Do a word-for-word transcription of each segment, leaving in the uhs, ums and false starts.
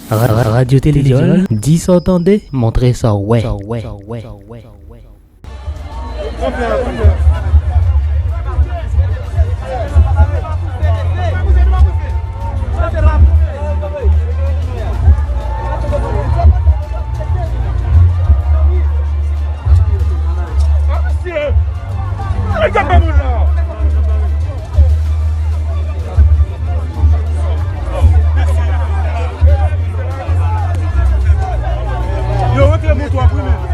Ra-, ra-, Radyo Televizyon, di sa w tande, montre sa w wè. Yo, rantre moto a wi, men.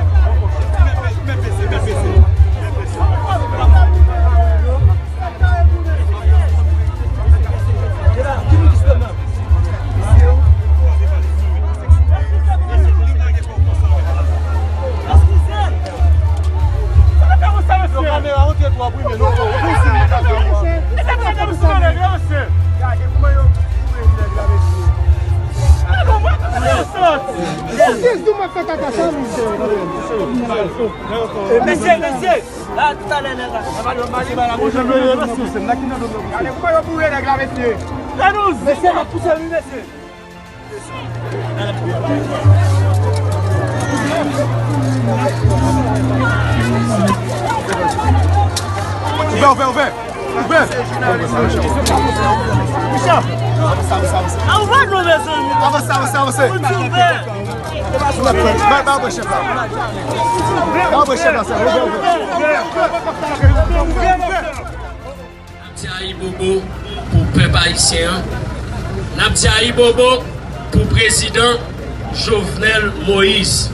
Mesye, mesye, la talè nèg la. Mesye, n ap pouse li, mesye. Ouvè, ouvè, ouvè. Ouvè. Avanse, avanse, avanse. Ba, ba, ba, chèf la. Ba, ba, chèf la, sè. Ouvè, ouvè. N ap di ayibobo pou pèp ayisyen an. N ap di ayibobo pou prezidan Jovenel Moïse.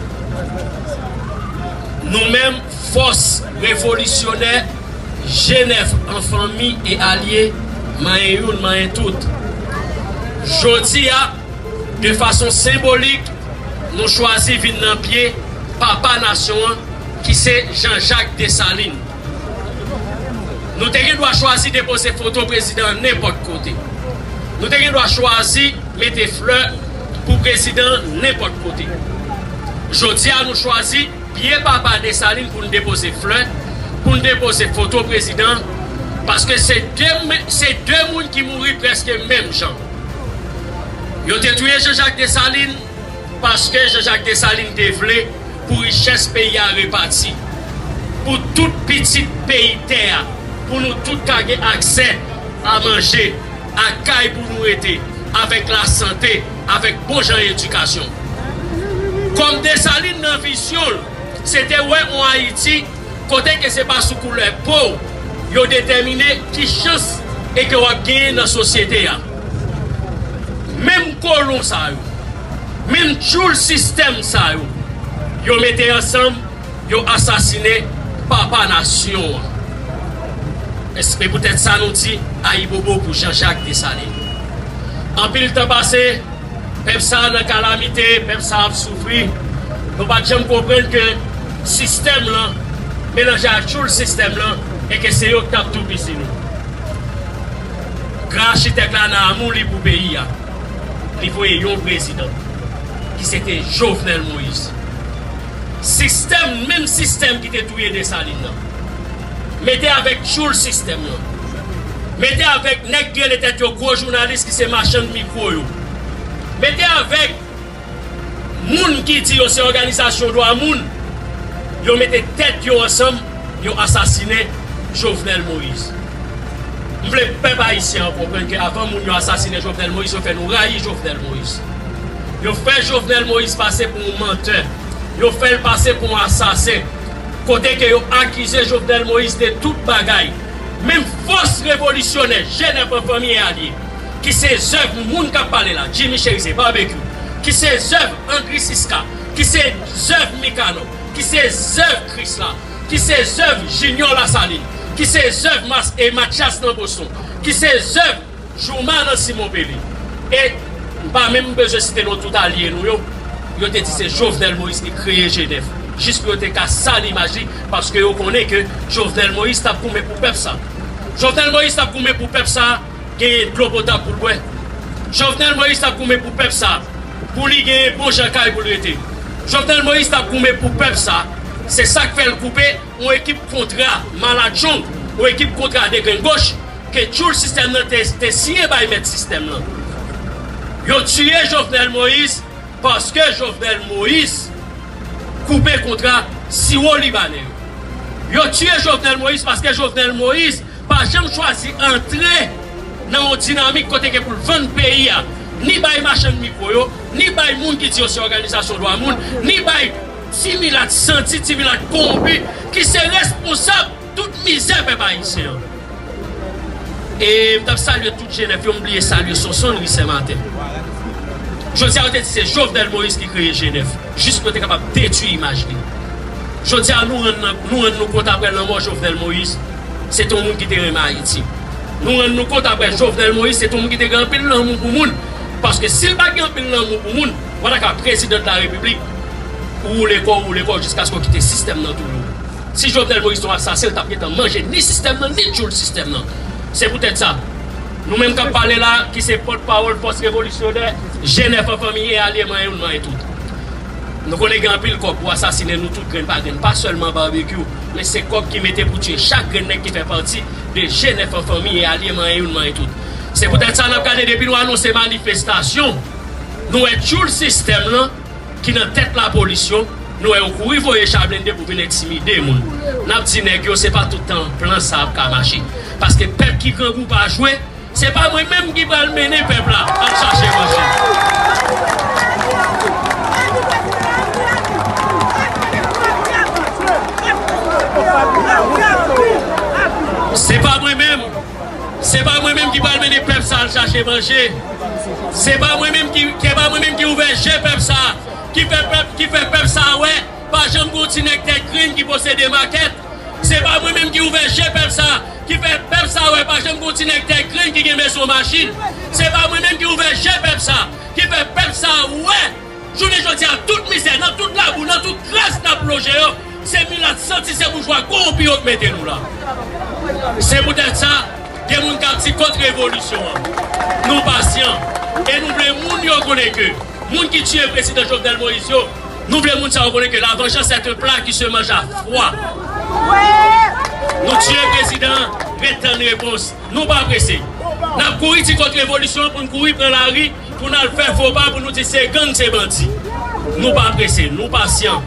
Nou menm, fòs revolisyonè G nèf an fanmi e alye, manyen youn, manyen tout. Jodi a, de fason senbolik, nou chwazi vin nan pye papa nasyon an, ki se Jean Jacques Dessalines. Nou te gen dwa chwazi depoze foto prezidan an nenpòt kote. Nou te gen dwa chwazi mete flè pou prezidan an nenpòt kote. Jodi a, nou chwazi pye papa Desalin pou n depoze flè, pou n depoze foto prezidan, paske se de, se de moun ki mouri prèske menm jan. Yo te touye Jean Jacques Dessalines paske Jean Jacques Dessalines te vle pou richès peyi a repati, pou tout pitit peyi tè a, pou nou tout ka gen aksè a manje, a kay pou nou rete, avèk lasante, avèk bon jan edikasyon. Kòm Desalin nan vizyon l, se te wè yon Ayiti kote ke se pa sou koulè po w yo detèmine ki chans e ke w ap genyen nan sosyete a. Menm kolon sa yo, menm tchoul sistèm sa yo, yo mete ansanm, yo asasine papa nasyon an. E se poutèt sa nou di ayibobo pou Jean Jacques Dessalines. Anpil tan pase, pèp sa a nan kalamite, pèp sa a ap soufri. Nou pa t janm konprann ke sistèm lan melanje ak tchoul sistèm lan e ke se yo k t ap toupisi nou. Gran achitèk la nan amou li pou peyi a, li voye yon prezidan ki se te Jovenel Moïse. Sistèm, menm sistèm ki te touye Desalin nan. Mete avèk tchoul sistèm nan. Mete avèk nèg ki rele tèt yo gwo jounalis ki se machann mikwo yo. Mete avèk moun ki di yo se òganizasyon dwa moun. Yo mete tèt yo ansanm, yo asasine Jovenel Moïse. M vle pèp ayisyen an konprann ke avan moun yo asasine Jovenel Moïse, yo fè nou rayi Jovenel Moïse. Yo fè Jovenel Moïse pase pou yon mantè. Yo fè l pase pou yon asasen. Kote ke yo akize Jovenel Moïse de tout bagay. Menm fòs revolisyonè, G nèf an fanmi e alye, ki se zèv moun k ap pale la, Jimmy Chérizier, Barbecue, ki se zèv Andri Siska, ki se zèv Mikanò, ki se zèv Krisla, ki se zèv Junior Lasalin, ki se zèv Mas-, e Mathias nan Boston, ki se zèv Jouma nan Simon Pelé. E m pa menm bezwen site non tout alye nou yo. Yo te di se Jovenel Moïse ki kreye G nèf. Jis pou yo te ka sal imaj li, paske yo konnen ke Jovenel Moïse t ap goumen pou pèp sa. Jovenel Moïse t ap goumen pou pèp sa genyen dlo potab pou l bwè. Jovenel Moïse t ap goumen pou pèp sa, pou li genyen bon jan kay pou l rete. Jovenel Moïse t ap goumen pou pèp sa, se sa k fè l koupe yon ekip kontra maladjong, yon ekip kontra degrengoch, ke tchoul sistèm nan te, te siyen bay mèt sistèm nan. Yo tiye Jovenel Moïse paske Jovenel Moïse koupe kontra siwo libanè yo. Yo tiye Jovenel Moïse paske Jovenel Moïse pa janm chwazi antre nan yon dinamik kote ke pou l vann peyi a, ni bay machann mikwo yo, ni bay moun ki di yo se òganizasyon dwa moun, ni bay ti milat santi, ti milat kowonpi ki se responsab tout mizè pèp ayisyen an. E m t ap salye tout Jenèf yo, m bliye salye Sonsonn ri Senmaten. Jodi a, yo te di se Jovenel Moïse ki kreye Jenèf, jis pou yo te kapab detwi imaj li. Jodi a, nou rann, nou rann nou kont apre lanmò Jovenel Moïse, se te yon moun ki te renmen Ayiti. Nou rann nou kont apre Jovenel Moïse, se te yon moun ki te gen anpil lanmou pou moun. Paske si l pa t gen anpil lanmou pou moun, w pa ta ka prezidan de la repiblik, ou woule kò w, woule kò w jiskaske w kite sistèm nan touye w. Si Jovenel Moïse te yon asasen, l t ap gentan manje ni sistèm nan, ni tchoul sistèm nan. Se poutèt sa, nou menm k ap pale la, ki se pòtpawòl fòs revolisyonè, Jenèf an fanmi e alye, manyen youn, manyen tout. Nou konnen gen anpil kòb pou asasinen nou tout grenn pa grenn, pa sèlman Babekyou, men se kòb ki mete pou tiye chak grenn nèg ki fè pati de Jenèf an fanmi e alye, manyen youn, manyen tout. Se poutèt sa n ap gade depi nou anonse manifestasyon, nou wè tchoul sistèm lan, ki nan tèt lapolis yo, nou wè yo kouri voye cha blende pou vin entimide moun. N ap di nèg yo, se pa tout tan plan sa ap ka mache. Paske pèp ki grangou pa jwe, se pa mwen menm ki pral mennen pèp la al chache manje. Se pa mwen menm. Se pa mwen menm ki pral mennen pèp sa al chache manje. Se pa mwen menm ki, se pa mwen menm ki ouvè je pèp sa, ki fè pèp, ki fè pèp sa wè, pa janm gon ti nèg tèt grenn ki posede makèt. Se pa mwen menm ki ouvè je pèp sa, ki fè pèp sa wè, pa janm gon ti nèg tèt grenn ki gen mezon machin. Se pa mwen menm ki ouvè je pèp sa, ki fè pèp sa wè. Jounen jodi a, tout mizè, nan tout labou, nan tout kras n ap lonje yo, se milat santi, se boujwa kowonpi yo k mete nou la. Se poutèt sa, gen moun k ap di kont revolisyon an. Nou pasyan. E nou vle moun yo konnen ke moun ki tiye prezidan Jovenel Moïse yo, nou vle moun sa yo konnen ke la vengeance est un plat qui se mange à froid. Nou tiye prezidan an, ret tann repons. Nou pa prese. N ap kouri di kont revolisyon an pou n kouri pran lari, pou n al fè fo pa, pou nou di se gang, se bandi. Nou pa prese, nou pasyan.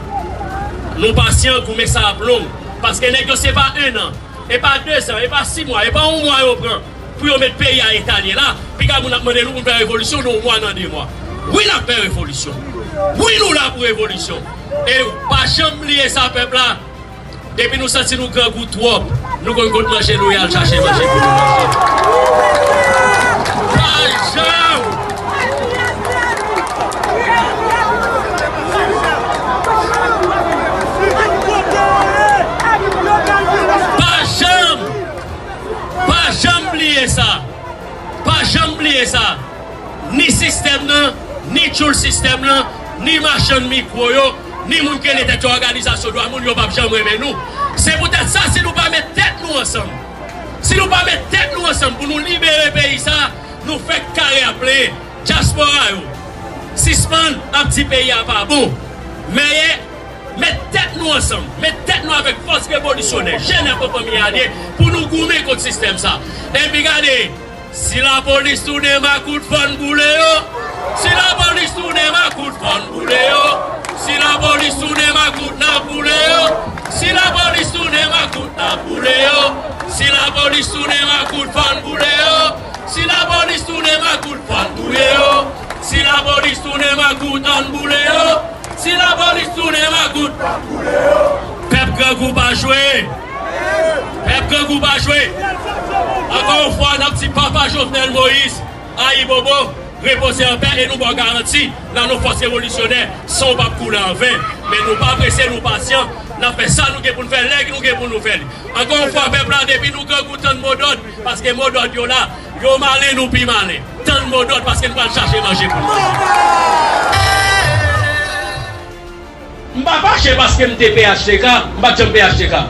Nou pasyan, goumen sa ap long. Paske nèg yo se pa en an, e pa de zan, e pa sis mwa, e pa yon mwa yo pran pou yo met peyi a eta l ye la. Piga moun ap mande nou pou n fè revolisyon nan yon mwa, nan de mwa. Wi, n ap fè revolisyon. Wi, nou la pou revolisyon. E pa janm bliye sa, pèp la. Depi nou santi nou grangou twòp, nou konn kot manje nou ye al chache manje pou nou manje. Pa janm! Pa janm! Pa janm bliye sa! Pa janm bliye sa! Ni sistèm nan, ni tchoul sistèm nan, ni machann mikwo yo, ni moun ki rele tèt yo òganizasyon dwa moun, yo p ap janm renmen nou. Se poutèt sa, si nou pa met tèt nou ansanm, si nou pa met tèt nou ansanm pou nou libere peyi sa, nou fèk kare ap plenyen. Dyaspora yo, sispann ap di peyi a pa bon. Mèyè, met tèt nou ansanm, met tèt nou avèk fòs revolisyonè, Jenèf an fanmi alye, pou nou goumen kont sistèm sa. Epi gade, si lapolis tounen makout, fò n boule yo. Si lapolis tounen makout, fò n boule yo. Si lapolis tounen makout, n ap boule yo. Si lapolis tounen makout, n ap boule yo. Si lapolis tounen makout, fò n boule yo. Si lapolis tounen makout, fò n touye yo. Si lapolis tounen makout, ann boule yo. Si lapolis tounen makout, pèp grangou pa jwe. Pèp grangou pa jwe. Ankò yon fwa, n ap di papa Jovenel Moïse, ayibobo, repoze anpè e nou ba w garanti, nan non fòs revolisyonè, san w p ap koule an ven. Men nou pa prese, nou pasyan, n ap fè sa nou gen pou n fè, lè nou gen pou nou fè li. Ankò yon fwa, pèp la, depi nou grangou, tann modòd, paske modòd yo la, yo malen, nou pi malen. Tann modòd, paske n pral chache manje pou nou manje. M pa fache paske m te P H T K, m pa t janm P H T K.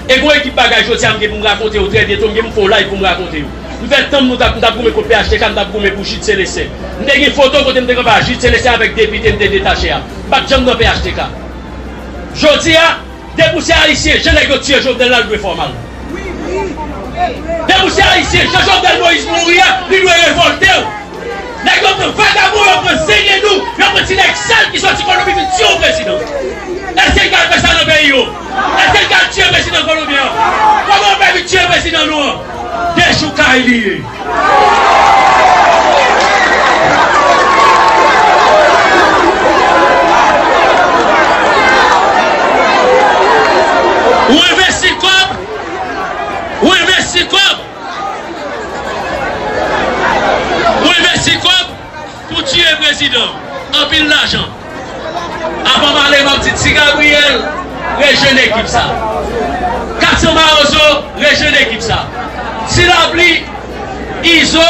E gon ekip bagay jodi a m gen pou m rakonte yo trè byento, m gen pou m fè yon live pou m rakonte yo. M fè tan m nou t ap, m t ap goumen kont P H T K, m t ap goumen pou Jid Selesten. M te gen foto kote m te kanpe a Jid Selesten avèk depite m te detache a. M pa t janm nan P H T K. Jodi a, depi w se ayisyen, jan nèg yo tiye Jovenel la, l dwe fè w mal. Depi w se ayisyen, jan Jovenel Moïse mouri a, li dwe revòlte w. Nèg yo pran vagabon, yo pran zenyen nou, yo pran ti nèg sal ki sòti Kolonbi vin tiye yon prezidan. Èske l ka fè sa nan peyi yo? Èske l ka tiye prezidan kolonbyen an? Kòman yo fè vin tiye prezidan nou an? Dechoukay li ye. Ou envesti kòb, ou envesti kòb, ou envesti kòb pou tiye prezidan. Anpil lajan. Avan m ale, m ap di Ti Gabriel, rejwenn ekip sa. Kat san Mawozo, rejwenn ekip sa. Ti Lapli, Izo,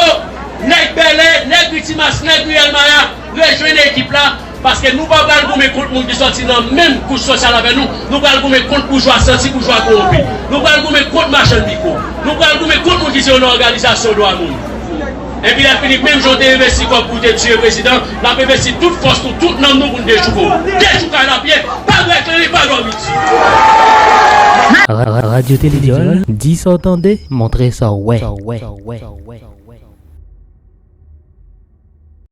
nèg Bèlè, nèg Ritimas, nèg Riyèl Maya, rejwenn ekip la, paske nou pa pral goumen kont moun ki sòti nan menm kouch sosyal avè nou. Nou pral goumen kont boujwa santi, boujwa kowonpi. Nou pral goumen kont machann mikwo. Nou pral goumen kont moun ki se yon òganizasyon dwa moun. Epi lè fini, menm jan w te envesti kòb pou w te tiye prezidan, n ap envesti tout fòs nou, tout nanm nou pou n dechouke w. Dechoukay l ap ye, pa dwe klere, pa dòmi di. Ra- ra- Radyo Televizyon, di sa w tande, montre sa w wè.